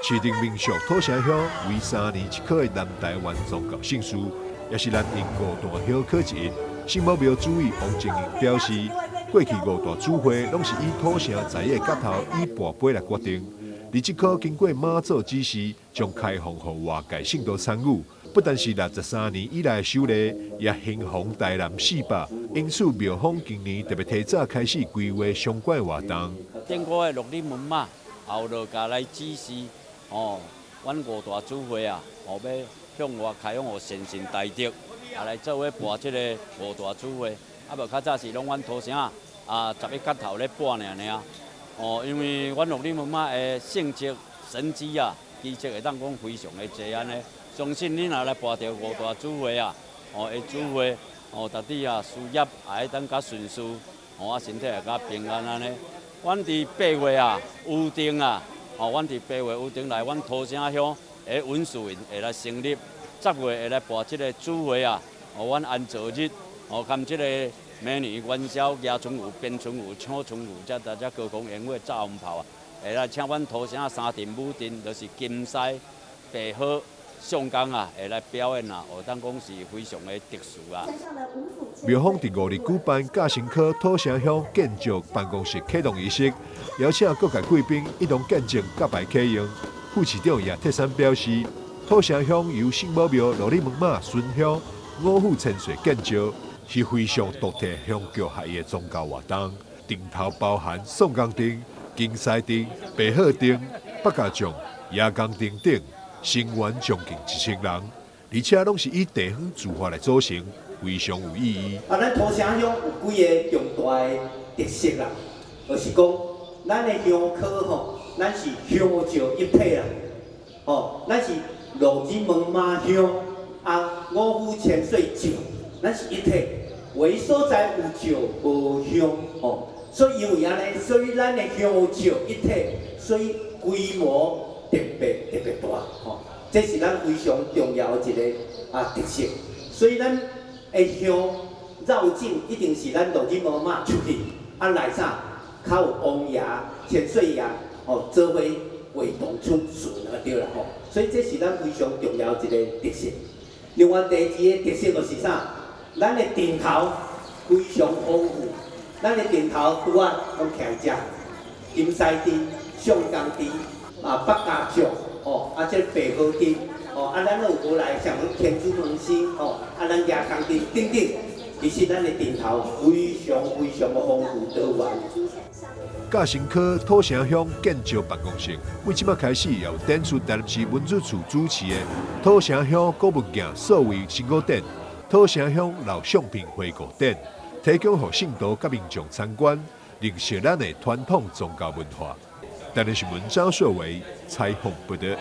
市定民俗土城鄉為3年一考的南台灣宗教盛事，也是南瀛五大香科之一。聖母廟主委王靜英表示，過去五大主會攏是以土城在野角頭以跋杯來決定，而這科經過媽祖指示，將開放予外界信徒參與。不但是63年以來的首例，也興轟台南400。因此廟方今年特別提早開始規劃相關活動。頂個月樂仁門媽後落共來指示，哦，阮五大主會啊，哦，欲向外開放予善信大德，啊來做伙跋這个五大主會。啊，無較早是攏阮土城啊11角頭咧跋爾爾。哦，因為阮樂仁門媽的聖跡神蹟啊，奇蹟會當講非常的濟按呢。相信你若來跋著五大主會啊，哦，的主會，哦，逐日啊事業也會當較順遂，哦，啊身體也較平安按呢。阮佇8月啊，有定啊，哦，阮佇八月有定來，阮土城鄉的文殊院會來成立，10月會來跋這个主會啊，哦，阮安坐日，哦，含這个明年元宵、迎春牛、鞭春牛、搶春牛，遮大家高空煙火、炸紅炮啊，會來請阮土城三陣舞陣，就是金獅、白鶴、上江啊，會來表演啊，會當講是非常的特殊啊。廟方佇5日舉辦甲新科土城鄉建造辦公室啟動儀式，邀請各界貴賓一同見證甲牌啟用。副市長葉鐵山表示，土城鄉由聖母廟、樂仁門媽、巡鄉、五府千歲建造，是非常獨特鄉教合一的宗教活動。陣頭包含宋江陣、金獅陣、白鶴陣、八家將、爺公陣等，成員將近1000人，而且攏是以地方自發來組成，非常有意義。啊，咱土城鄉有幾个重大的特色啦，就是講咱的香科吼，咱是香醮一體啦，吼，咱是樂仁門媽香啊，五府千歲醮，咱是一體，有的所在有醮無香吼，所以因為按呢，所以咱的香醮一體，所以規模特別特別大吼，這是咱非常重要的一个啊特色，所以咱的香繞境一定是咱樂仁門媽出去，啊來啥較有王爺、千歲爺吼做伙活動出巡就對啦吼，所以這是咱非常重要一个特色。另外第二个特色就是啥？咱的陣頭非常豐富，咱的陣頭拄仔攏徛遮，金獅陣、上江陣、啊八家將吼，啊這白鶴陣吼，啊咱有無來像天主門生吼，啊咱爺公陣等等，其實咱的陣頭非常非常的豐富多元。甲新科土城鄉建造辦公室，為這擺開始也有展出台南市文資處主持的土城鄉古物件數位成果展、土城鄉老相片回顧展，提供予信徒佮民眾參觀，認識咱的傳統宗教文化。台南新聞張碩維採訪報導。